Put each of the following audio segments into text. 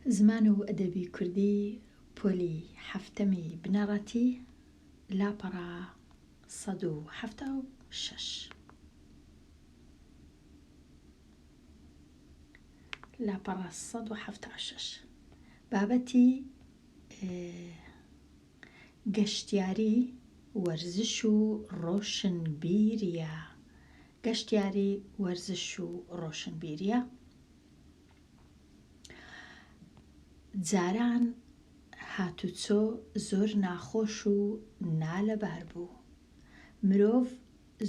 زمان و ئەدەبی کوردی پۆلی حەفتەمی بنەڕەتی لاپەڕە 176. لاپەڕە 176. بابەتی گەشتیاری، وەرزش و ڕۆشنبیرییە. گەشتیاری، وەرزش و ڕۆشنبیرییە. جاران هاتوچۆ زۆر ناخۆش و نالەبار بوو. مرۆڤ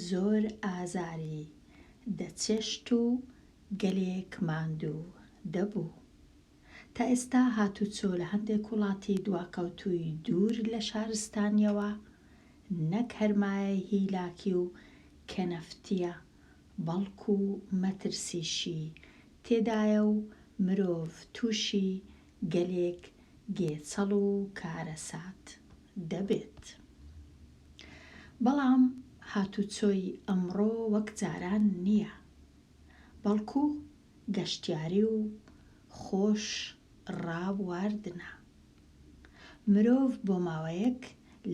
زۆر ئازاری دەچێشت و گەلێک ماندوو دەبوو. تا ئێستا هاتوچۆ لە هەندێک وڵاتی دواکەوتووی دوور لە شارستانییەوە نەک هەر مایەی هیلاکی و کەنەفتییە، بەڵکو مەترسیشی تێدایە و مرۆڤ تووشی گەلێک گێچەڵ و کارەسات دەبێت. بەڵام هاتوچۆی ئەمڕۆ وەک جاران نییە، بەڵکو گەشتیاری و خۆش ڕابواردنە. مرۆڤ بۆ ماوەیەک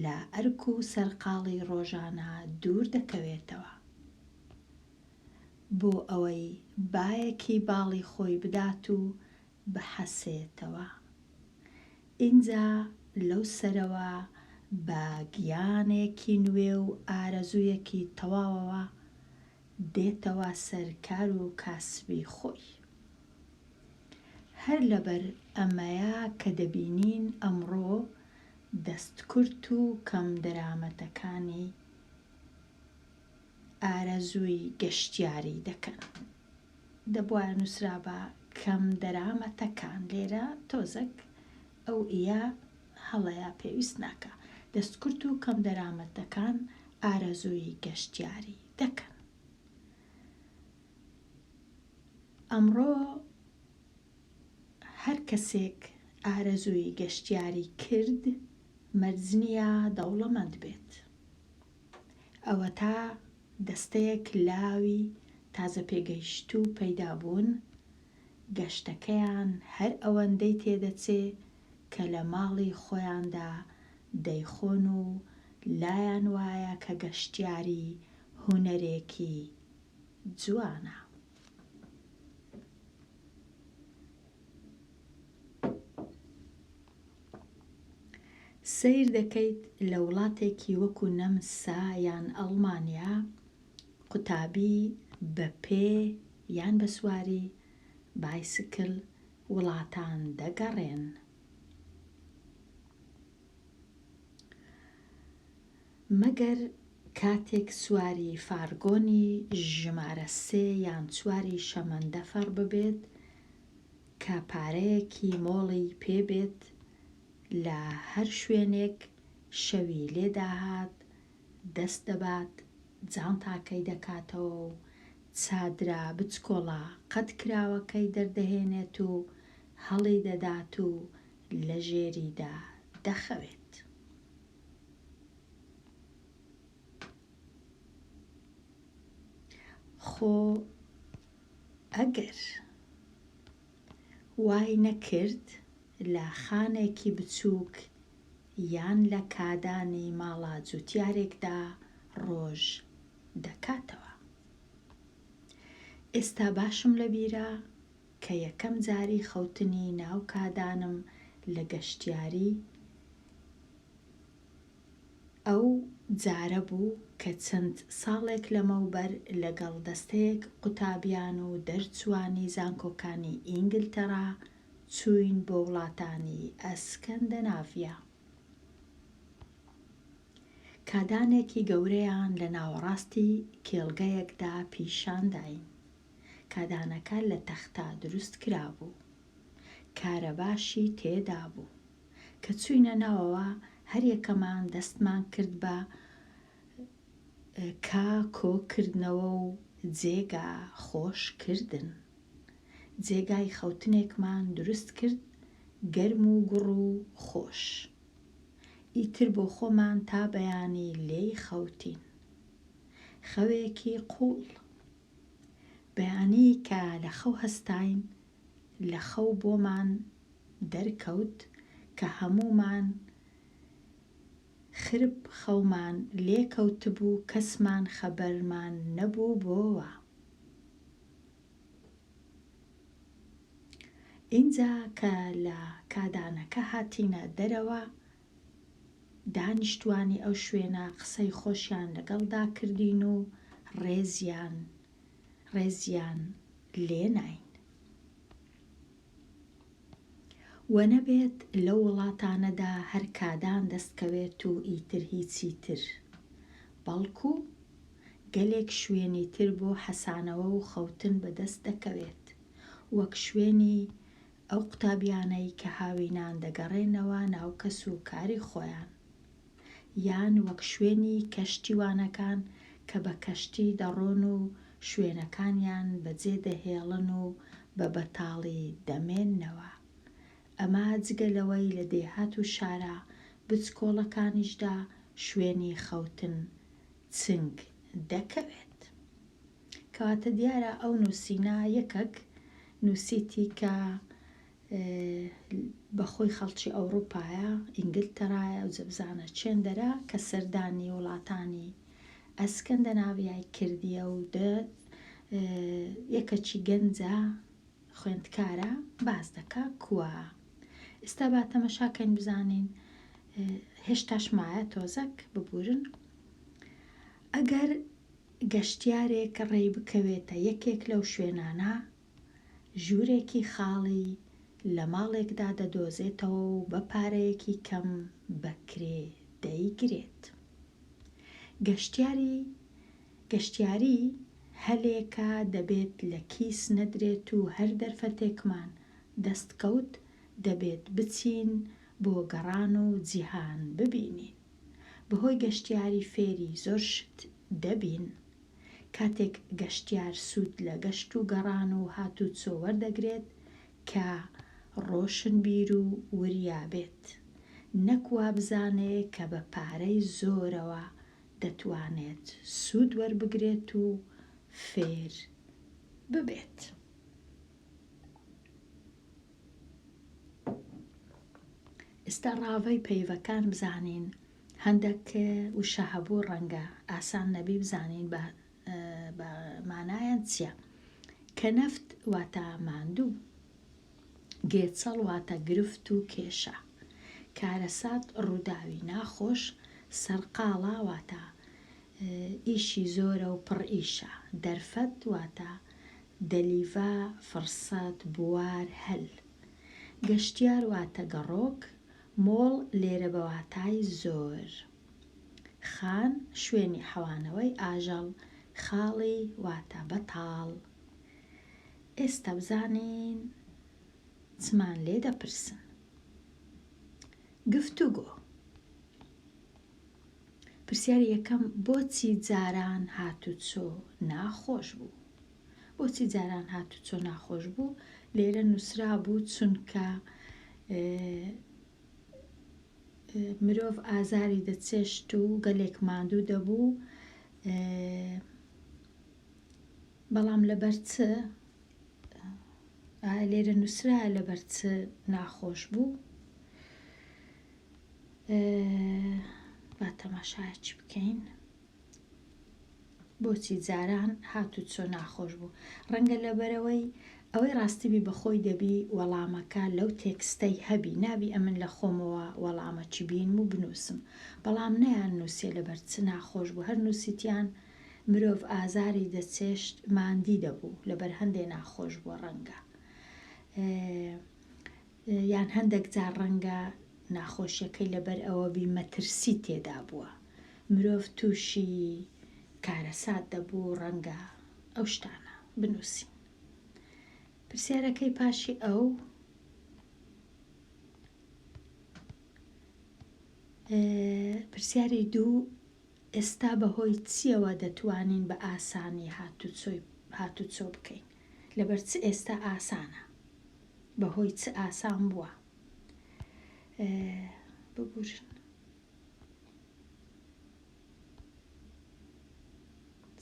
لە ئەرک و سەرقاڵی ڕۆژانە دوور دەکەوێتەوە. بۆ ئەوەی بایەکی باڵی خۆی بدات و بحەسێتەوە. ئینجا لەو سەرەوە بە گیانێکی نوێ و ئارەزوویەکی تەواوەوە دێتەوە سەر کار و کاسبی خۆی. هەر لەبەر ئەمەیە کە دەبینین ئەمڕۆ دەستکورت و کەمدەرامەتەکانی ئارەزووی گەشتیاری دەکەن. دەبوایە نووسرابا کەمدەرامەتەکان، لێرە تۆزەک ئەو ئیە هەڵەیە پێویست ناکا. دەستکورت و کەمدەرامەتەکان ئارەزووی گەشتیاری دەکەن. ئەمڕۆ هەر کەسێک ئارەزووی گەشتیاری کرد مەرج نییە دەوڵەمەند بێت. ئەوەتا دەستەیەک لاوی تازەپێگەیشتوو پەیدا بوون، گەشتەکەیان هەر ئەوەندەی تێدەچێ کە لە ماڵی خۆیاندا دەیخۆن و لایان وایە کە گەشتیاری هونەرێکی جوانە. سەیر دەکەیت لە وڵاتێکی وەکو نەمسا یان ئەڵمانیا قوتابی بە پێ یان بە سواری بایسکل وڵاتان دەگەڕێن. مەگەر کاتێک سواری فارگۆنی ژمارە سێ یان چواری شەمەندەفەڕ ببێت کە پارەیەکی مۆڵی پێ بێت لە هەر شوێنێک شەوی لێ داهات دەست دەبات جانتاکەی دەکاتەوە و چادرە بچکۆڵە قەد کراوەکەی دەردەهێنێت و هەڵی دەدات و لە ژێریدا دەخەوێت. خۆ ئەگەر وای نەکرد لە خانێکی بچووک یان لە کادانی ماڵە جوتیارێکدا ڕۆژ دەکاتەوە. ئێستا باشم لەبیرە کە یەکەم جاری خەوتنی ناو کادانم لە گەشتیاری ئەو جارە بوو کە چەند ساڵێک لەمەوبەر لەگەڵ دەستەیەک قوتابیان و دەرچووانی زانکۆکانی ئینگلتەرا چووین بۆ وڵاتانی ئەسکەندەناڤیا. کادانێکی گەورەیان لە ناوەڕاستی کێڵگەیەکدا پیشان داین. کادانەکە لە تەختە دروست کرابوو. کارەباشی تێدابوو. کە چووینە ناوەوە هەریەکەمان دەستمان کرد بە کا کۆ کردنەوە و جێگا خۆش کردن. جێگای خەوتنێکمان دروست کرد گەرم و گوڕ و خۆش. ئیتر بۆ خۆمان تا بەیانی لێی خەوتین. خەوێکی قووڵ. بەیانی کە لە خەو هەستاین لە خەو بۆمان. دەرکەوت کە هەموومان خرپ خەومان لێکەوتبوو کەسمان خەبەرمان نەبووبۆوە. ئینجا کە لە کادانەکە هاتینە دەرەوە دانیشتوانی ئەو شوێنە قسەی خۆشیان لەگەڵدا کردین و ڕێزیان ڕێزیان لێ ناین. وە نەبێت لەو وڵاتانەدا هەر کادان دەست کەوێت و ئیتر هیچی تر. بەڵکو گەلێک شوێنی تر بۆ حەسانەوە و خەوتن بەدەست دەکەوێت. وەک شوێنی ئەو قوتابیانەی کە هاوینان دەگەڕێنەوە ناو کەس و کاری خۆیان. یان وەک شوێنی کەشتیوانەکان کە بە کەشتی دەڕۆن و شوێنەکانیان بەجێ دەهێڵن و بە بەتاڵی دەمێننەوە. ئەمە جگە لەوەی لە دێهات و شارە بچکۆڵەکانیشدا شوێنی خەوتن چنگ دەکەوێت. کەواتە دیارە ئەو نووسینە یەکەک نووسیتی کە بەخۆی خەڵکی ئەوڕوپایە، ئینگلتەرایە ئەوجە بزانە چێندەرە کە سەردانی وڵاتانی ئەسکەندەناڤیای کردیە و دە یەکەکی گەنجە خوێندکارە باس دەکا کوا ئێستا با تەمەشا کەین بزانین هێشتاش مایە تۆزەک ببورن ئەگەر گەشتیارێک ڕێی بکەوێتە یەکێک لەو شوێنانە ژوورێکی خاڵی لە ماڵێکدا دەدۆزێتەوە و بە پارەیەکی کەم بە کرێ دەیگرێت. گەشتیاری گەشتیاری هەلێکە دەبێت لە کیس نەدرێت و هەر دەرفەتێکمان دەست کەوت دەبێت بچین بۆ گەڕان و جیهان ببینین. بەهۆی گەشتیاری فێری زۆر شت دەبین. کاتێک گەشتیار سوود لە گەشت و گەڕان و هاتوچۆ وەردەگرێت کە ڕۆشنبیر و وریا بێت، نەک وابزانێ کە بە پارەی زۆرەوە دەتوانێت سوود وەربگرێت و فێر ببێت. ئێستا ڕاڤەی پەیڤەکان بزانین هەندەک وشە هەبوو ڕەنگە ئاسان نەبی بزانین بە بە مانایان چیە کەنەفت واتە ماندوو گێچەڵ واتە گرفت و کێشە کارەسات ڕووداوی ناخۆش سەرقاڵە واتە ئیشی زۆرە و پڕ ئیشە دەرفەت واتە دەلیڤە فڕسەت بوار هەل گەشتیار واتە گەڕۆک مۆڵ لێرە بە واتای زۆر. خان شوێنی حەوانەوەی ئاژەڵ، خاڵی واتە بەتاڵ. ئێستا بزانین چمان لێ دەپرسن. گفتوگۆ. پرسیاری یەکەم، بۆچی جاران هاتوچۆ ناخۆش بوو؟ بۆچی جاران هاتوچۆ ناخۆش بوو؟ لێرە نووسرابوو چونکە مرۆڤ ئازاری دەچێشت و گەلێک ماندوو دەبوو بەڵام لەبەر چ لێرە نووسرایە لەبەر چ ناخۆش بوو با تەماشایەکی بکەین بۆچی جاران هاتوچۆ ناخۆش بوو؟ ڕەنگە لەبەرئەوەی ئەوەی ڕاستی بی بەخۆی دەبی وەڵامەکە لەو تێکستەی هەبی نابی ئەمن لە خۆمەوە وەڵامەکی بینم و بنوسم بەڵام نەیان نوسیە لەبەر چ ناخۆش بوو هەر نوسیتیان مرۆڤ ئازاری دەچێشت ماندی دەبوو لەبەر هەندێ ناخۆش بووە ڕەنگە یان هەندەک جار ڕەنگە ناخۆشیەکەی لەبەر ئەوە بی مەترسی تێدا بووە مرۆڤ تووشی کارەسات دەبوو ڕەنگە ئەو شتانە بنووسین پرسیارەکەی پاشی ئەو پرسیاری دوو ئێستا بەهۆی چیەوە دەتوانین بە ئاسانی هاتوچۆی هاتوچۆ بکەین لەبەر چ ئێستا ئاسانە بەهۆی چ ئاسان بووە ببورن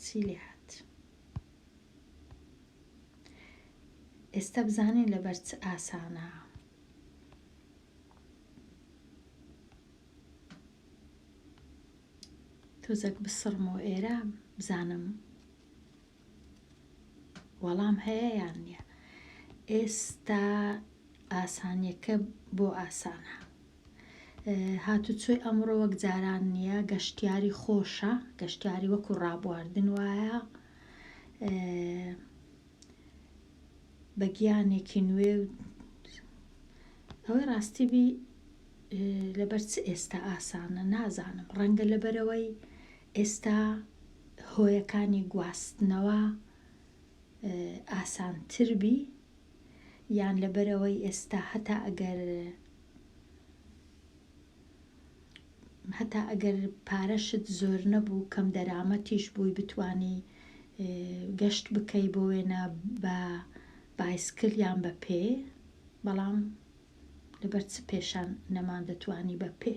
چی لێ هات ئێستا بزانین لەبەر چ ئاسانە. تۆزەک بسڕمەوە ئێرە بزانم وەڵام هەیە یان نییە. ئێستا ئاسانیەکە بۆ ئاسانە. هاتوچۆی ئەمڕۆ وەک جاران نییە، گەشتیاری خۆشە، گەشتیاری وەکو ڕابواردن وایە. بە گیانێکی نوێ و ئەوەی ڕاستی بی لەبەر چ ئێستا ئاسانە نازانم ڕەنگە لەبەرەوەی ئێستا هۆیەکانی گواستنەوە ئاسانتر بی یان لەبەرەوەی ئێستا هەتا ئەگەر هەتا ئەگەر پارەشت زۆر نەبوو کەم دەرامەتیش بووی بتوانی گەشت بکەی بۆ وێنە بە بایسکل یان بە پێ بەڵام لەبەر چ پێشان نەمان دەتوانی بە پێ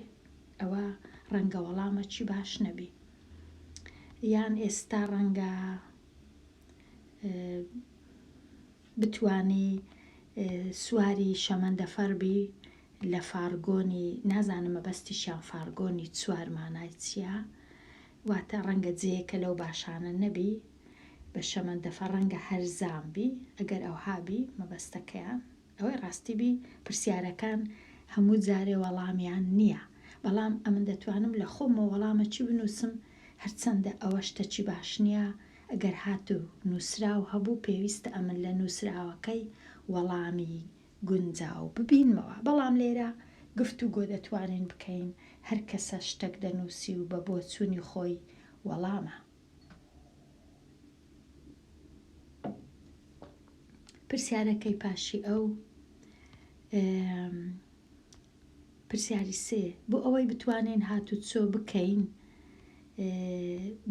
ئەوە ڕەنگە وەڵامەکی باش نەبی یان ئێستا ڕەنگە بتوانی سواری شەمەندەفەر بی لە فارگۆنی نازانم مەبەستیشیان فارگۆنی چوار مانای چیە واتە ڕەنگە جێیەکە لەو باشانە نەبی بە شەمەندەفەر ڕەنگە هەرزان بی ئەگەر ئەوها بی مەبەستەکەیان ئەوەی ڕاستی بی پرسیارەکان هەموو جارێ وەڵامیان نیە بەڵام ئەمن دەتوانم لە خۆمەوە وەڵامەکی بنووسم هەرچەندە ئەوە شتەکی باش نیە ئەگەر هاتوو نووسراو هەبوو پێویستە ئەمن لە نووسراوەکەی وەڵامی گونجاو ببینمەوە بەڵام لێرە گفتوگۆ دەتوانین بکەین هەر کەسە شتەک دەنووسی و بە بۆچوونی خۆی وەڵامە. پرسیارەکەی پاشی ئەو پرسیاری سێ، بۆ ئەوەی بتوانین هاتوچۆ بکەین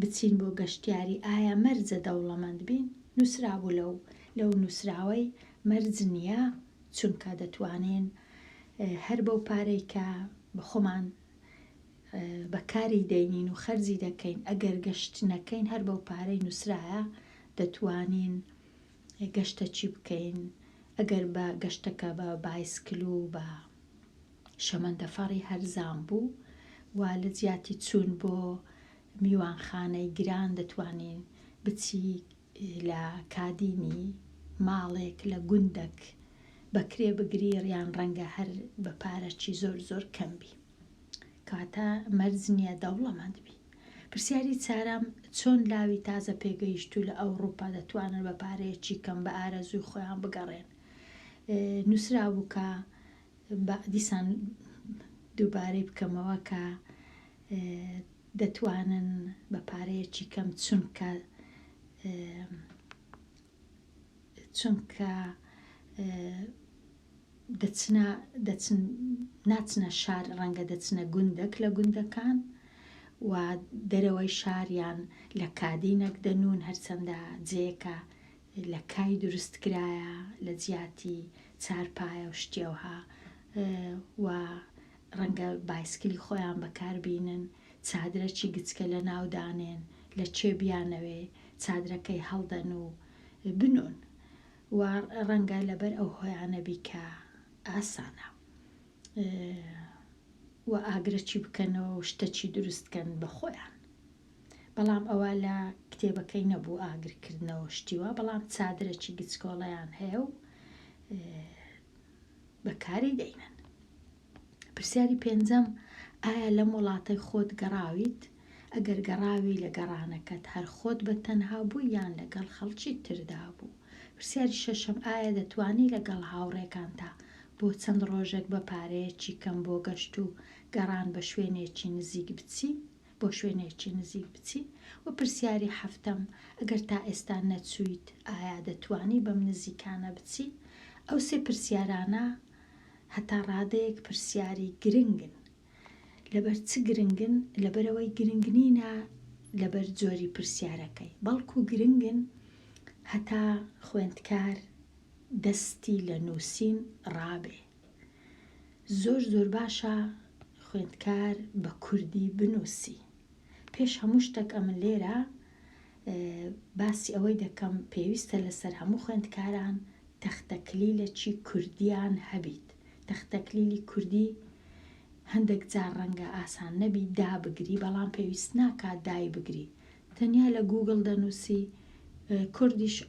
بچین بۆ گەشتیاری ئایا مەرجە دەوڵەمەند بین؟ نووسرابوو لەو لەو نووسراوەی مەرج نییە چونکە دەتوانین هەر بەو پارەی کە بە خۆمان بەکاری دەینین و خەرجی دەکەین ئەگەر گەشت نەکەین هەر بەو پارەی نووسرایە دەتوانین گەشتەکی بکەین ئەگەر بە گەشتەکە بە بایسکل و بە شەمەندەفەڕی هەرزان بوو و لە جیاتی چوون بۆ میوانخانەی گران دەتوانین بچی لە کادینی ماڵێک لە گوندەک بە کرێ بگری یان ڕەنگە هەر بە پارەکی زۆر زۆر کەم بی. کەواتە مەرج نییە دەوڵەمەند بی. پرسیاری چارەم، چۆن لاوی تازە پێگەیشتوو لە ئەوڕوپا دەتوانن بە پارەیەکی کەم بە ئارەزووی خۆیان بگەڕێن؟ نووسرابوو کە با دیسان دووبارەی بکەمەوە کە دەتوانن بە پارەیەکی کەم چونکە چونکە دەچنە دەچن ناچنە شار ڕەنگە دەچنە گوندەک لە گوندەکان و دەرەوەی شار یان لە کادینەک دەنوون هەرچەندە جێیەکە لە کای دروست کرایە لە جیاتی چارپایە و شتی ئەوها و ڕەنگە بایسکلی خۆیان بەکار بینن چادرەکی گچکە لە ناو دانێن لە کوێ بیانەوێ چادرەکەی هەڵدەن و بنوون و ڕەنگە لەبەر ئەو هۆیانە بی کە ئاسانە و ئاگرەکی بکەنەوە و شتەکی دروست کەن بە خۆیان بەڵام ئەوە لە کتێبەکەی نەبوو ئاگر کردنەوە شتی وا بەڵام چادرەکی گچکۆڵەیان هەیە و بەکاری دەینن. پرسیاری پێنجەم، ئایا لەم وڵاتەی خۆت گەڕاویت؟ ئەگەر گەڕاوی لە گەڕانەکەت هەر خۆت بە تەنها بووی یان لەگەڵ خەڵکی تردا بوو؟ پرسیاری شەشەم، ئایا دەتوانی لەگەڵ هاوڕێکانتا بۆ چەند ڕۆژێک بە پارەیەکی کەم بۆ گەشت و گەڕان بە شوێنێکی نزیک بچی؟ بۆ شوێنێکی نزیک بچی؟ وە پرسیاری حەفتەم، ئەگەر تا ئێستا نەچوویت ئایا دەتوانی بەم نزیکانە بچی؟ ئەو سێ پرسیارانە هەتا ڕادەیەک پرسیاری گرنگن. لەبەر چ گرنگن؟ لەبەرئەوەی گرنگ نینە لەبەر جۆری پرسیارەکەی، بەڵکو گرنگن هەتا خوێندکار دەستی لە نووسین ڕابێ. زۆر زۆر باشە خوێندکار بە کوردی بنووسی. پێش هەموو شتەک ئەمن لێرە باسی ئەوەی دەکەم پێویستە لەسەر هەموو خوێندکاران تەختەکلیلەکی کوردیان هەبیت تەختەکلیلی کوردی. هەندەک جار ڕەنگە ئاسان نەبی دابگری بەڵام پێویست ناکات دایبگری تەنیا لە گووگڵ دەنووسی Kurdish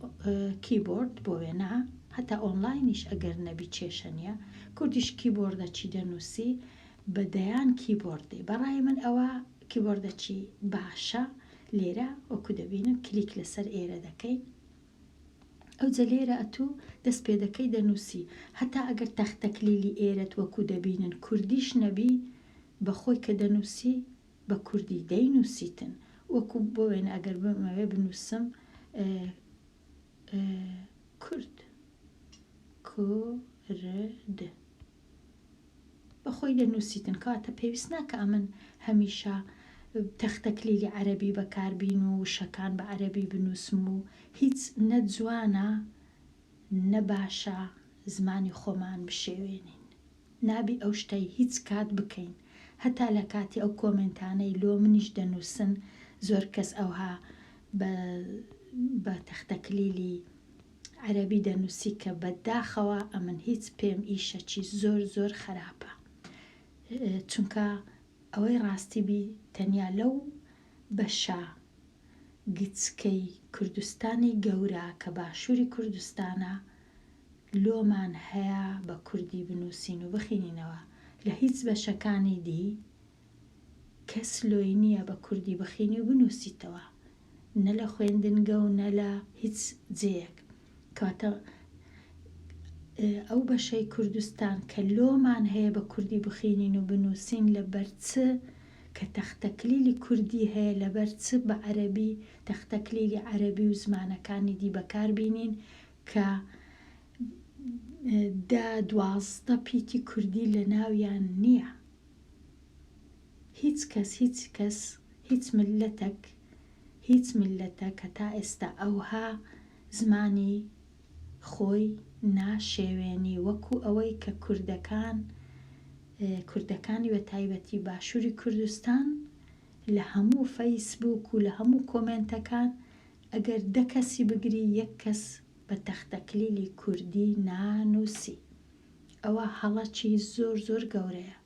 keyboard بۆ وێنە هەتا ئۆنلاینیش ئەگەر نەبی کێشە نیە Kurdish keyboard ەچی دەنووسی بە دەیان کیبۆرد دێ بەڕای من ئەوە کیبۆردەچی باشە لێرە وەکو دەبینن کلیک لەسەر ئێرە دەکەین ئەوجە لێرە ئەتوو دەست پێ دەکەی دەنووسی هەتا ئەگەر تەختەکلیلی ئێرەت وەکو دەبینن کوردیش نەبی بەخۆی کە دەنووسی بە کوردی دەینووسیتن وەکو بۆ وێنە ئەگەر بمەوێ بنووسم کورد کورد بە خۆی دەنووسیتن کەواتە پێویست ناکا ئەمن هەمیشە تەختەکلیلی عەرەبی بەکار بین و وشەکان بە عەرەبی بنووسم و هیچ نە جوانە نە باشە زمانی خۆمان بشێوێنین. نابی ئەو شتەی هیچ کات بکەین هەتا لە کاتی ئەو کۆمێنتانەی لۆ منیش دەنوسن زۆر کەس ئەوها بە بە تەختەکلیلی عەرەبی دەنوسی کە بە داخەوە ئەمن هیچ پێم ئیشەکی زۆر زۆر خەراپە چونکە ئەوەی ڕاستی بی تەنیا لەو بەشە گچکەی کوردستانی گەورە کە باشوری کوردستانە لۆمان هەیە بە کوردی بنووسین و بخینینەوە لە هیچ بەشەکانی دی کەس لۆی نییە بە کوردی بخینی و بنووسیتەوە نە لە خوێندنگە و نە لە هیچ جێیەک کەواتە ئەو بەشەی کوردستان کە لۆمان هەیە بە کوردی بخینین و بنووسین لە بەر چ کە تەختەکلیلی کوردی هەیە لەبەر چ بە عەرەبی تەختەکلیلی عەرەبی و زمانەکانی دی بەکار بینین کە دە 12 پیتی کوردی لە ناویان نییە. هیچ کەس هیچ کەس هیچ میللەتەک هیچ میللەتەک هەتا ئێستا ئەوها زمانی خۆی ناشێوێنی وەکو ئەوەی کە کوردەکان کوردەکانی بە تایبەتی باشوری کوردستان لە هەموو فەیسبوک و لە هەموو کۆمێنتەکان ئەگەر دە کەسی بگری یەک کەس بە تەختەکلیلی کوردی نانوسی ئەوە هەڵەکی زۆر زۆر گەورەیە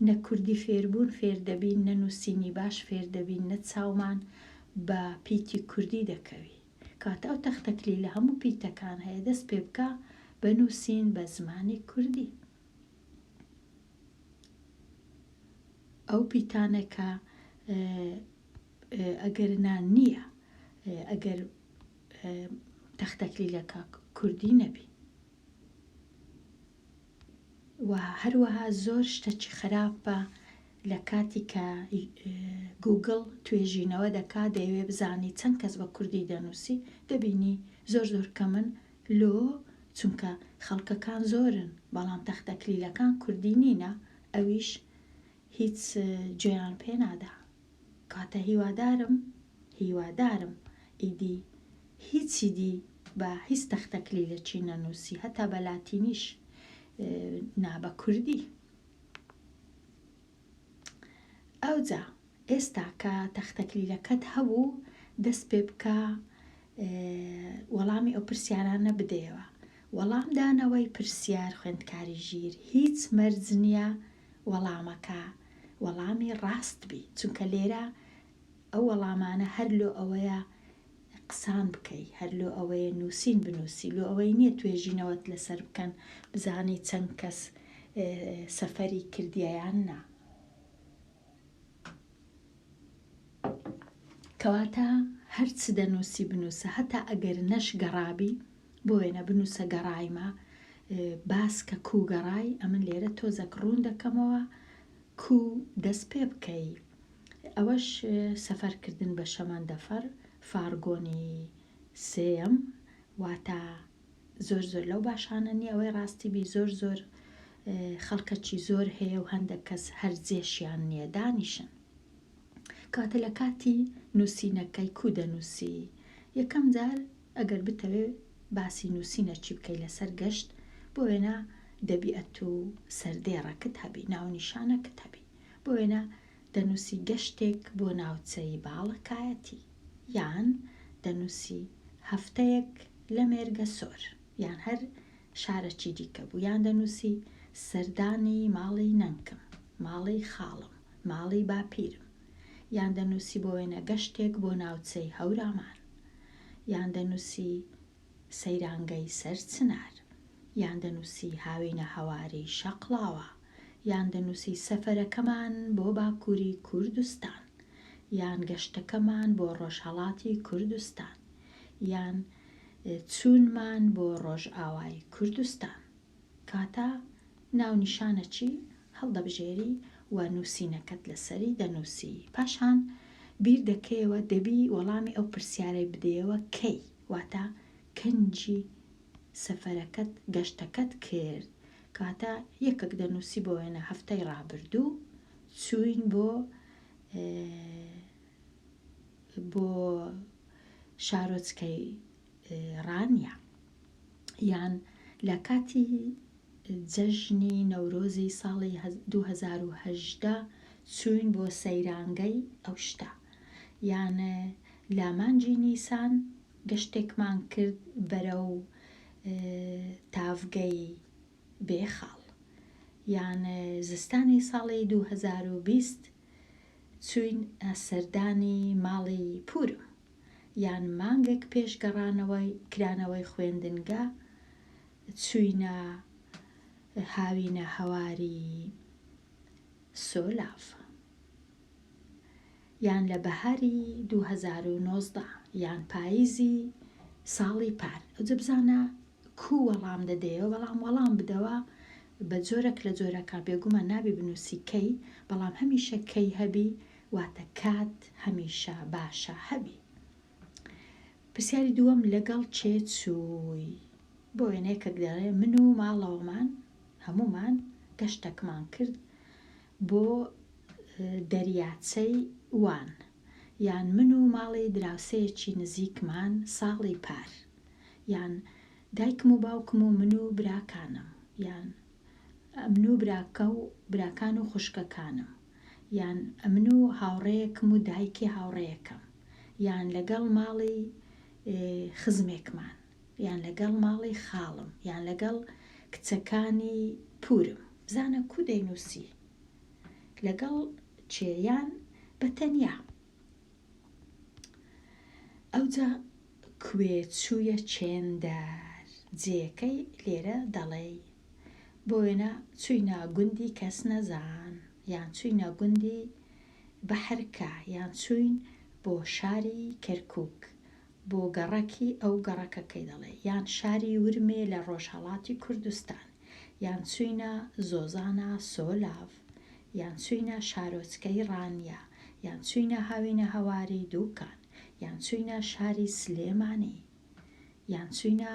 نە کوردی فێربوون فێردەبین نە نوسینی باش فێردەبین نە چاومان بە پیتی کوردی دەکەوی کەواتە ئەو تەختەکلیلە هەموو پیتەکان هەیە دەست پێ بکە بە نوسین بە زمانی کوردی ئەو پیتانە کە ئەگەر نا نییە ئەگەر تەختەکلیلەکە کوردی نەبی و هەروەها زۆر شتەکی خراپە لە کاتی کە گوگڵ توێژینەوە دەکات دەیەوێ بزانی چەند کەس بە کوردی دەنووسی دەبینی زۆر زۆر کەمن لۆ چونکە خەڵکەکان زۆرن بەڵام تەختەکلیلەکان کوردی نینە ئەویش هیچ گوێیان پێ نادا کاتە هیوادارم هیوادارم ئیدی هیچی دی بە هیچ تەختەکلیلەکی نەنووسی هەتا بە لاتینیش نا بە کوردی ئەوجا ئێستا کە تەختەکلیلەکەت هەبوو دەست پێ بکە وەڵامی ئەو پرسیارانە بدەیەوە وەڵام دانەوەی پرسیار خوێندکاری ژیر هیچ مەرج نییە وەڵامەکە وەڵامی ڕاست بی چونکە لێرە ئەو وەڵامانە هەر لۆ ئەوەیە قسان بکەی هەر لۆ ئەوەیە نووسین بنووسی لۆ ئەوەی نییە توێژینەوەت لەسەر بکەن بزانی چەند کەس سەفەری کردیە یان نا. کەواتە هەر چ دەنووسی بنووسە هەتا ئەگەر نەش گەڕابی بۆ وێنە بنووسە گەڕایمە باس کە کوو گەڕای ئەمن لێرە تۆزەک ڕوون دەکەمەوە کوو دەست پێ بکەی ئەوەش سەفەر کردن بە شەمەندەفەر فارگۆنی سێیەم واتە زۆر زۆر لەو باشانە نیە ئەوەی ڕاستی بی زۆر زۆر خەڵکەکی زۆر هەیە و هەندێک کەس هەر جێشیان نییە دانیشن کاتە لە کاتی نووسینەکەی کو دەنووسی یەکەم جار ئەگەر بتەوێ باسی نووسینەکی بکەی لەسەر گەشت بۆ وێنە دەبی ئەتوو سەردێڕەکت هەبی ناونیشانەکت هەبی بۆ وێنە دەنووسی گەشتێک بۆ ناوچەی باڵەکایەتی یان دەنووسی هەفتەیەک لە مێرگەسۆر یان هەر شارەکی دیکە بوو یان دەنووسی سەردانی ماڵی نەنکم. ماڵی خاڵم، ماڵی باپیرم. یان دەنووسی بۆ وێنە گەشتێک بۆ ناوچەی هەورامان. یان دەنووسی سەیرانگەی سەر چنار. یان دەنووسی هاوینە هەواری شەقڵاوە. یان دەنووسی سەفەرەکەمان بۆ باکووری کوردستان. یان گەشتەکەمان بۆ ڕۆژهەڵاتی کوردستان. یان چوونمان بۆ ڕۆژئاوای کوردستان. کاتە ناونیشانەکی هەڵدەبژێری و نووسینەکەت لەسەری دەنووسی. پاشان بیر دەکەیەوە دەبی وەڵامی ئەو پرسیارەی بدەیەوە کەی واتە کەنجی سەفەرەکەت گەشتەکەت کرد. کاتە یەکەک دەنووسی بۆ وێنە هەفتەی ڕابردوو چووین بۆ بۆ شارۆچکەی ڕانیە یان لە کاتی جەژنی نەورۆزی ساڵی 2018 چووین بۆ سەیرانگەی ئەو شتە یان لە مانگی نیسان گەشتێکمان کرد بەرەو تاڤگەی بێخاڵ یان زستانی ساڵی 2020 چووین سەردانی ماڵی پوورم یان مانگێک پێش گەڕانەوەی کرانەوەی خوێندنگە چووینە هاوینە هەواری سۆلاڤ یان لە بەهاری 2019 یان پاییزی ساڵی پار. ئەوجە بزانە کوو وەڵام دەدەیەوە، بەڵام وەڵام بدەوە بە جۆرەک لە جۆرەکان، بێگومان نابی بنووسی کەی، بەڵام هەمیشە کەی هەبی واتە کات هەمیشە باشە هەبی. پرسیاری دووەم لەگەڵ کێ چووی؟ بۆ وێنە یەکێک دەڵێ من و ماڵەوەمان هەموومان گەشتەکمان کرد بۆ دەریاچەی وان، یان من و ماڵی دراوسێیەکی نزیکمان ساڵی پار، یان دایکم و باوکم و من و براکانم، یان ئەمن و براکە و براکان و خوشکەکانم، یان ئەمن و هاوڕێیەکم و دایکی هاوڕێیەکەم، یان لەگەڵ ماڵی خزمێکمان، یان لەگەڵ ماڵی خاڵم، یان لەگەڵ کچەکانی پوورم. بزانە کوو دەینووسی؟ لەگەڵ کێ یان بە تەنیا؟ ئەوجا کوێ چوویە چێندەر؟ جێیەکەی لێرە دەڵێی. بۆ وێنە چووینە گوندی کەسنەزان، یان چووینە گوندی بەحرکە، یان چووین بۆ شاری کەرکووک، بۆ گەڕەکی ئەو گەڕەکەکەی دەڵێ، یان شاری ورمێ لە ڕۆژهەڵاتی کوردستان، یان چووینە زۆزانە سۆلاڤ، یان چووینە شارۆچکەی ڕانیە، یان چووینە هاوینەهەواری دووکان، یان چووینە شاری سلێمانی، یان چووینە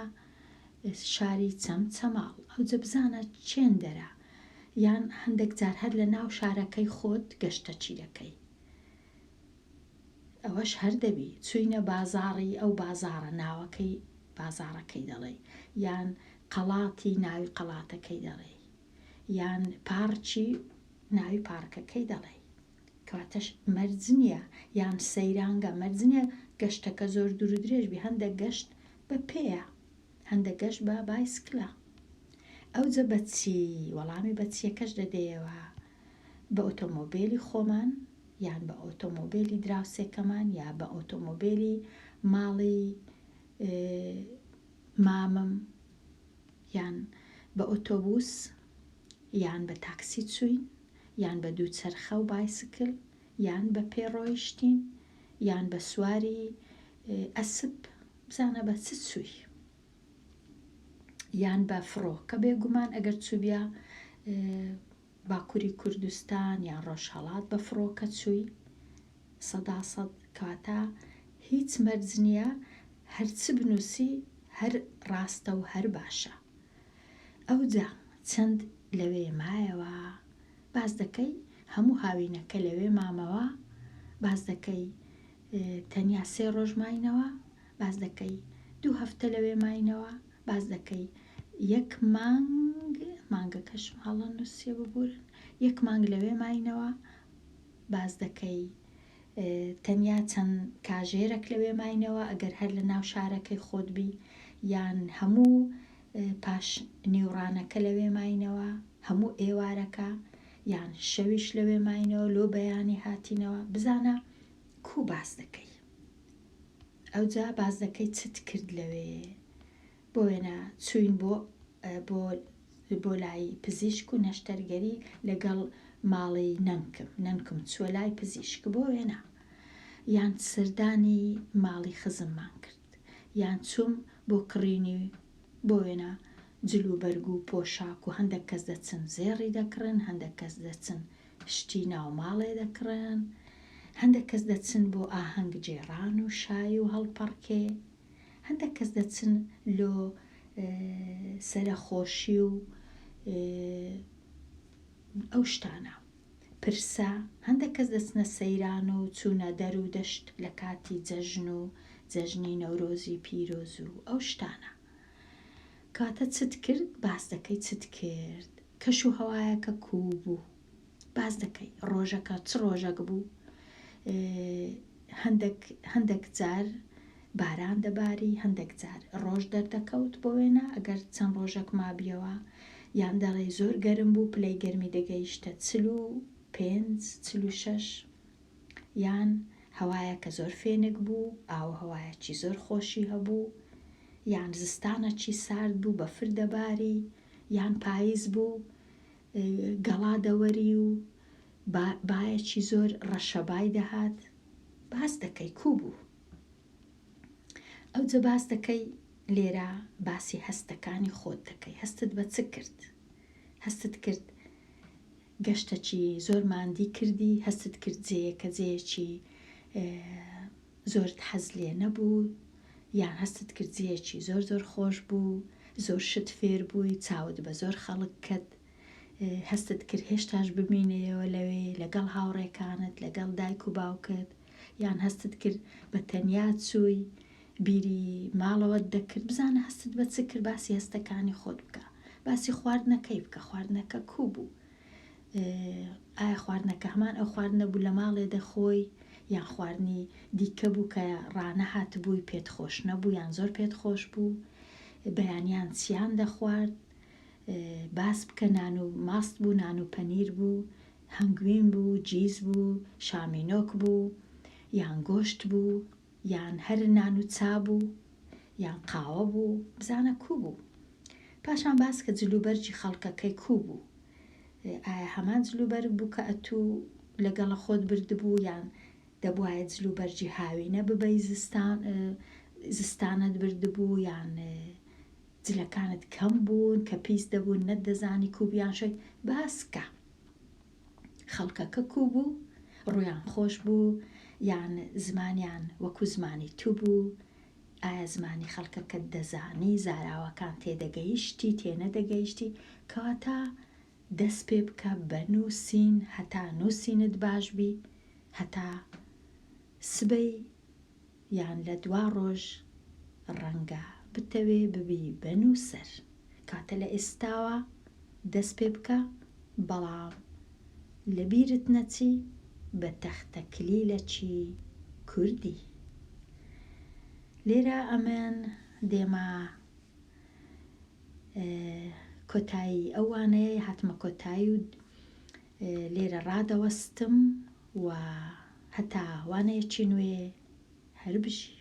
شاری چەمچەماڵ، ئەوجە بزانە چێندەرە، یان هەندێک جار هەر لە ناو شارەکەی خۆت گەشتەکی دەکەی. ئەوەش هەر دەبی چوینە بازاڕی ئەو بازاڕە ناوەکەی بازاڕەکەی دەڵێی یان قەڵاتی ناوی قەڵاتەکەی دەڵێی یان پاڕکی ناوی پاڕکەکەی دەڵێی کەواتەش مەرج نییە یان سەیرانگە مەرج نییە گەشتەکە زۆر دوور و درێژ بی هەندێک گەشت بە پێیە هەندێک گەشت بە بایسکلە ئەوجە بە چی وەڵامی بە چیەکەش دەدەیەوە بە ئۆتۆمۆبێلی خۆمان یان بە ئۆتۆمۆبێلی دراوسێکەمان یا بە ئۆتۆمۆبێلی ماڵی مامم یان بە ئۆتۆبوس یان بە تاکسی چووین یان بە دووچەرخە و بایسکل یان بە پێ ڕۆیشتین یان بە سواری ئەسپ بزانە بە چ چووی یان بە فڕۆکە بێگومان ئەگەر چووبیە باکوری کوردستان یان ڕۆژهەڵات بە فڕۆکە چووی سەدا سەد کەواتە هیچ مەرج نییە هەرچ بنووسی هەر ڕاستە و هەر باشە ئەوجا چەند لەوێ مایەوە باس دەکەی هەموو هاوینەکە لەوێ مامەوە باس دەکەی تەنیا سێ ڕۆژ ماینەوە باس دەکەی دوو هەفتە لەوێ ماینەوە باس دەکەی یەک مانگ مانگەکەشم هەڵە نووسیە ببورن یەک مانگ لەوێ ماینەوە باس دەکەی تەنیا چەند کاژێرەک لەوێ ماینەوە ئەگەر هەر لە ناو شارەکەی خۆت بی یان هەموو پاش نیوڕانەکە لەوێ ماینەوە هەموو ئێوارەکە. یان شەویش لەوێ ماینەوە لۆ بەیانی هاتینەوە بزانە کوو باس دەکەی ئەوجا باس دەکەی چت کرد لەوێ بۆ وێنە چووین بۆ بۆ بۆ لای پزیشک و نەشتەرگەری لەگەڵ ماڵی نەنکم نەنکم چووە لای پزیشک بۆ وێنە یان سەردانی ماڵی خزممان کرد یان چووم بۆ کڕینی بۆ وێنە جل و بەرگ و پۆشاک و هەندەک کەس دەچن زێڕی دەکڕن هەندەک کەس دەچن شتی ناو ماڵێ دەکڕن هەندەک کەس دەچن بۆ ئاهەنگ گێڕان و شایی و هەڵپەڕکێ هەندەک کەس دەچن لۆ سەرەخۆشی و ئەو شتانە. پرسە، هەندەک کەس دەچنە سەیران و چوونە دەر و دەشت لە کاتی جەژن و جەژنی نەورۆزی پیرۆز و ئەو شتانە. کەواتە چت کرد؟ باس دەکەی چت کرد؟ کەش و هەوایەکە کوو بوو؟ باس دەکەی ڕۆژەکە چ ڕۆژەک بوو؟ هەندەک هەندەک جار باران دەباری هەندەک جار ڕۆژ دەردەکەوت بۆ وێنە ئەگەر چەند ڕۆژەک مابیەوە یان دەڵێی زۆر گەرم بوو پلەی گەرمی دەگەیشتە 45 46 یان هەوایەکە زۆر فێنک بوو ئاووهەوایەکی زۆر خۆشی هەبوو یان زستانەکی سارد بوو بەفر دەباری یان پایز بوو گەڵا دەوەری و بایەکی زۆر ڕەشەبای دەهات باس دەکەی کوو بوو ئەوجە باس دەکەی لێرە باسی هەستەکانی خۆت دەکەی هەستت بە چ کرد هەستت کرد گەشتەکی زۆر ماندی کردی هەستت کرد جێیەکە جێیەکی زۆرت حەز لێ نەبوو یان هەستت کرد جێیەکی زۆر زۆر خۆش بوو زۆر شت فێر بووی چاوت بە زۆر خەڵک کەت هەستت کرد هێشتاش بمینێیەوە لەوێ لەگەڵ هاوڕێکانت لەگەڵ دایک و باوکت یان هەستت کرد بە تەنیا چووی بیری ماڵەوەت دەکرد بزانە هەستت بە چ کرد باسی هەستەکانی خۆت بکە باسی خواردنەکەی بکە خواردنەکە کوو بوو ئایا خواردنەکە هەمان ئەو خواردنە بوو لە ماڵێ دەخۆی یان خواردنی دیکە بوو کە ڕانەهاتبووی پێت خۆش نەبوو یان زۆر پێت خۆش بوو بەیانیان چیان دەخوارد باس بکە نان و ماست بوو نان و پەنیر بوو هەنگوین بوو جیز بوو شامینۆک بوو یان گۆشت بوو یان هەر نان و چا بوو یان قاوە بوو بزانە کوو بوو پاشان باس کە جلوبەرگی خەڵکەکەی کوو بوو ئایا هەمان جلوبەرگ بوو کە ئەتوو لەگەڵە خۆت بردبوو یان دەبوایە جلوبەرگی هاوینە ببەی زستان زستانەت بردبوو یان جلەکانت کەم بوون کە پیس دەبوون نەتدەزانی کوو بیانشۆی باس کە خەڵکەکە کوو بوو ڕوویان خۆش بوو یان زمانیان وەکو زمانی تو بوو ئایا زمانی خەڵکەکەت دەزانی زاراوەکان تێدەگەیشتی تێنەدەگەیشتی کەواتە دەست پێ بکە بە نووسین هەتا نووسینت باش بی هەتا سبەی یان لە دوا ڕۆژ ڕەنگە بتەوێ ببی بە نووسەر کاتە لە ئێستاوە دەست پێ بکە بەڵام لە بیرت نەچی بە تەختە کلیلەکی کوردی لێرە ئەمن دێمە کۆتایی ئەو وانەیە هاتمە کۆتایی و لێرە ڕادەوەستم و هەتا وانەیەکی نوێ هەر بژی.